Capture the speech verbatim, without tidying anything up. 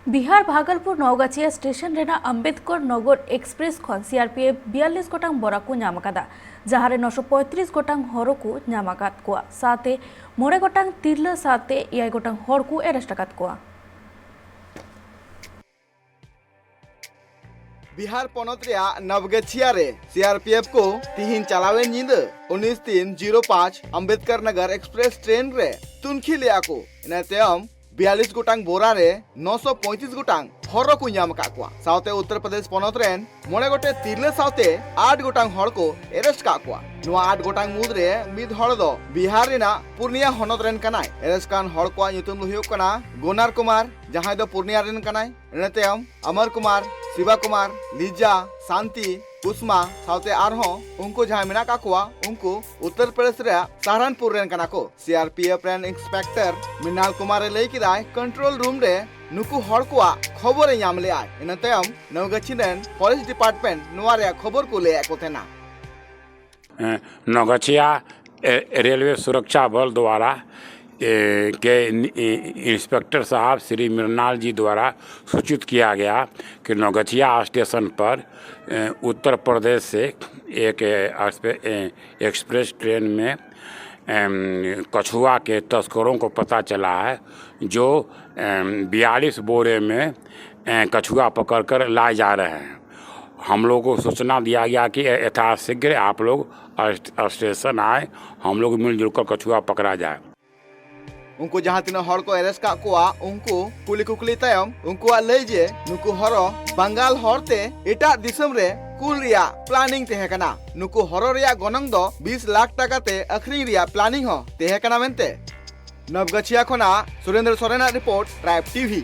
Bihar Bhagalpur ᱱᱚᱣᱜᱟᱪᱷᱤᱭᱟ station ᱨᱮᱱᱟᱜ ᱟᱢᱵᱮᱫᱠᱚᱨ ᱱᱚᱜᱚᱨ express ᱠᱷᱚᱱ ᱥᱤ ᱟᱨ P F ᱵᱤᱭᱟᱞᱞᱤᱥ ᱜᱚᱴᱟᱝ ᱵᱳᱨᱟ ᱠᱚ ᱧᱟᱢ ᱟᱠᱟᱫᱟ, ᱡᱟᱦᱟᱸ ᱨᱮ ᱱᱚᱥᱚ ᱯᱚᱸᱭᱛᱨᱤᱥ ᱜᱚᱴᱟᱝ ᱦᱚᱲ ᱠᱚ ᱧᱟᱢ ᱟᱠᱟᱫ ᱠᱚᱣᱟ᱾ ᱥᱟᱶᱛᱮ ᱢᱚᱬᱮ ᱜᱚᱴᱟᱝ ᱛᱤᱨᱞᱟᱹ ᱥᱟᱶᱛᱮ ᱮᱭᱟᱭ ᱜᱚᱴᱟᱝ ᱦᱚᱲ ᱠᱚ ᱮᱨᱮᱥᱴ ᱟᱠᱟᱫ ᱠᱚᱣᱟ᱾ ᱵᱤᱦᱟᱨ ᱯᱚᱱᱚᱛ ᱨᱮᱭᱟᱜ ᱱᱚᱵᱜᱟᱪᱷᱤᱭᱟ ᱨᱮ ᱥᱤ ᱟᱨ ᱯᱤ ᱮᱯᱷ ᱠᱚ ᱛᱤᱦᱤᱧ ᱪᱟᱞᱟᱣᱮᱱ ᱧᱤᱫᱟᱹ ᱩᱱᱤᱥ ᱛᱤᱱ ᱡᱤᱨᱳ ᱯᱟᱸᱪ ᱟᱢᱵᱮᱫᱠᱚᱨ ᱱᱚᱜᱚᱨ ᱮᱠᱥᱯᱨᱮᱥ ᱴᱨᱮᱱ ᱨᱮ ᱛᱩᱱᱠᱷᱤ ᱞᱮᱫᱼᱟ ᱠᱚ᱾ ᱤᱱᱟᱹ ᱛᱟᱭᱚᱢ ᱵᱤᱭᱟᱞᱞᱤᱥ ᱜᱚᱴᱟᱝ ᱵᱳᱨᱟ ᱨᱮ ᱱᱚᱥᱚ ᱯᱚᱸᱭᱛᱨᱤᱥ ᱜᱚᱴᱟᱝ ᱦᱚᱨᱚ ᱠᱚ ᱧᱟᱢ ᱟᱠᱟᱫ ᱠᱚᱣᱟ᱾ ᱥᱟᱶᱛᱮ ᱩᱛᱛᱚᱨ ᱯᱨᱚᱫᱮᱥ ᱯᱚᱱᱚᱛ ᱨᱮᱱ ᱢᱚᱬᱮ ᱜᱚᱴᱮᱡ ᱛᱤᱨᱞᱟᱹ ᱥᱟᱶᱛᱮ ᱟᱴ ᱜᱚᱴᱟᱝ ᱦᱚᱲ ᱠᱚ ᱮᱨᱮᱥᱴ ᱟᱠᱟᱫ ᱠᱚᱣᱟ᱾ ᱱᱚᱣᱟ ᱟᱴ ᱜᱚᱴᱟᱝ ᱢᱩᱫᱽᱨᱮ ᱢᱤᱫ ᱦᱚᱲ ᱫᱚ ᱵᱤᱦᱟᱨ ᱨᱮᱱᱟᱜ ᱯᱩᱨᱱᱤᱭᱟ ᱦᱚᱱᱚᱛ ᱨᱮᱱ ᱠᱟᱱᱟᱭ᱾ ᱮᱨᱮᱥᱴ ᱟᱠᱟᱱ ᱦᱚᱲ ᱠᱚᱣᱟᱜ ᱧᱩᱛᱩᱢ ᱫᱚ ᱦᱩᱭᱩᱜ ᱠᱟᱱᱟ ᱜᱳᱱᱟᱨ ᱠᱩᱢᱟᱨ, ᱡᱟᱦᱟᱸᱭ ᱫᱚ ᱯᱩᱨᱱᱤᱭᱟ ᱨᱮᱱ ᱠᱟᱱᱟᱭ᱾ ᱤᱱᱟᱹ ᱛᱟᱭᱚᱢ ᱟᱢᱟᱨ ᱠᱩᱢᱟᱨ, ᱥᱤᱵᱟ ᱠᱩᱢᱟᱨ, ᱞᱤᱡᱟ, ᱥᱟᱱᱛᱤ, ᱠᱩᱥᱢᱟ ᱥᱟᱶᱛᱮ ᱟᱨᱦᱚᱸ ᱩᱱᱠᱩ ᱡᱟᱦᱟᱸᱭ ᱢᱮᱱᱟᱜ ᱟᱠᱟᱫ ᱠᱚᱣᱟ, ᱩᱱᱠᱩ ᱩᱛᱛᱚᱨ ᱯᱨᱚᱫᱮᱥ ᱨᱮᱭᱟᱜ ᱥᱟᱦᱟᱨᱟᱱᱯᱩᱨ ᱨᱮᱱ ᱠᱟᱱᱟ ᱠᱚ᱾ ᱥᱤ ᱟᱨ ᱯᱤ ᱮᱯᱷ ᱨᱮᱱ ᱤᱱᱥᱯᱮᱠᱴᱚᱨ ᱢᱨᱤᱱᱟᱞ ᱠᱩᱢᱟᱨ ᱮ ᱞᱟᱹᱭ ᱠᱮᱫᱟᱭ, ᱠᱚᱱᱴᱨᱳᱞ ᱨᱩᱢ ᱨᱮ ᱱᱩᱠᱩ ᱦᱚᱲ ᱠᱚᱣᱟᱜ ᱠᱷᱚᱵᱚᱨ ᱮ ᱧᱟᱢ ᱞᱮᱫᱟᱭ᱾ ᱤᱱᱟᱹ ᱛᱟᱭᱚᱢ ᱱᱚᱣᱜᱟᱪᱷᱤ ᱨᱮᱱ ᱯᱷᱚᱨᱮᱥᱴ ᱰᱤᱯᱟᱨᱴᱢᱮᱱᱴ ᱱᱚᱣᱟ ᱨᱮᱭᱟᱜ ᱠᱷᱚᱵᱚᱨ ᱠᱚ ᱞᱟᱹᱭ ᱟᱫ ᱠᱚ ᱛᱟᱦᱮᱱᱟ᱾ नौगछिया रेलवे सुरक्षा बल द्वारा के इंस्पेक्टर साहब श्री मृणाल जी द्वारा सूचित किया गया कि नौगछिया स्टेशन पर उत्तर प्रदेश से एक एक्सप्रेस ट्रेन में कछुआ के तस्करों को पता चला है, जो बयालीस बोरे में कछुआ पकड़कर लाए जा रहे हैं। हम लोग को सूचना दिया गया कि यथाशीघ्र आप लोग स्टेशन आए, हम लोग मिलजुल कर कछुआ पकड़ा जाए। ᱩᱱᱠᱩ ᱡᱟᱦᱟᱸ ᱛᱤᱱᱟᱹᱜ ᱦᱚᱲ ᱠᱚ ᱮᱨᱮᱥᱴ ᱠᱟᱜ ᱠᱚᱣᱟ, ᱩᱱᱠᱩ ᱠᱩᱞᱤ ᱠᱩᱠᱞᱤ ᱛᱟᱭᱚᱢ ᱩᱱᱠᱩᱣᱟᱜ ᱞᱟᱹᱭ ᱡᱮ ᱱᱩᱠᱩ ᱦᱚᱨᱚ ᱵᱟᱝᱜᱟᱞ ᱦᱚᱨᱛᱮ ᱮᱴᱟᱜ ᱫᱤᱥᱚᱢ ᱨᱮ ᱠᱩᱞ ᱨᱮᱭᱟᱜ ᱯᱞᱟᱱᱤᱝ ᱛᱟᱦᱮᱸ ᱠᱟᱱᱟ᱾ ᱱᱩᱠᱩ ᱦᱚᱨᱚ ᱨᱮᱭᱟᱜ ᱜᱚᱱᱚᱝ ᱫᱚ ᱵᱤᱥ ᱞᱟᱠᱷ ᱴᱟᱠᱟ ᱛᱮ ᱟᱹᱠᱷᱨᱤᱧ ᱨᱮᱭᱟᱜ ᱯᱞᱟᱱᱤᱝ ᱦᱚᱸ ᱛᱟᱦᱮᱸ ᱠᱟᱱᱟ ᱢᱮᱱᱛᱮ᱾ ᱱᱚᱵᱜᱟᱪᱷᱤᱭᱟ ᱠᱷᱚᱱᱟᱜ ᱥᱩᱨᱮᱱᱫᱨᱚ ᱥᱚᱨᱮᱱᱟᱜ ᱨᱤᱯᱳᱨᱴ, ᱴᱨᱟᱭᱤᱵᱽ ᱴᱤᱵᱷᱤ᱾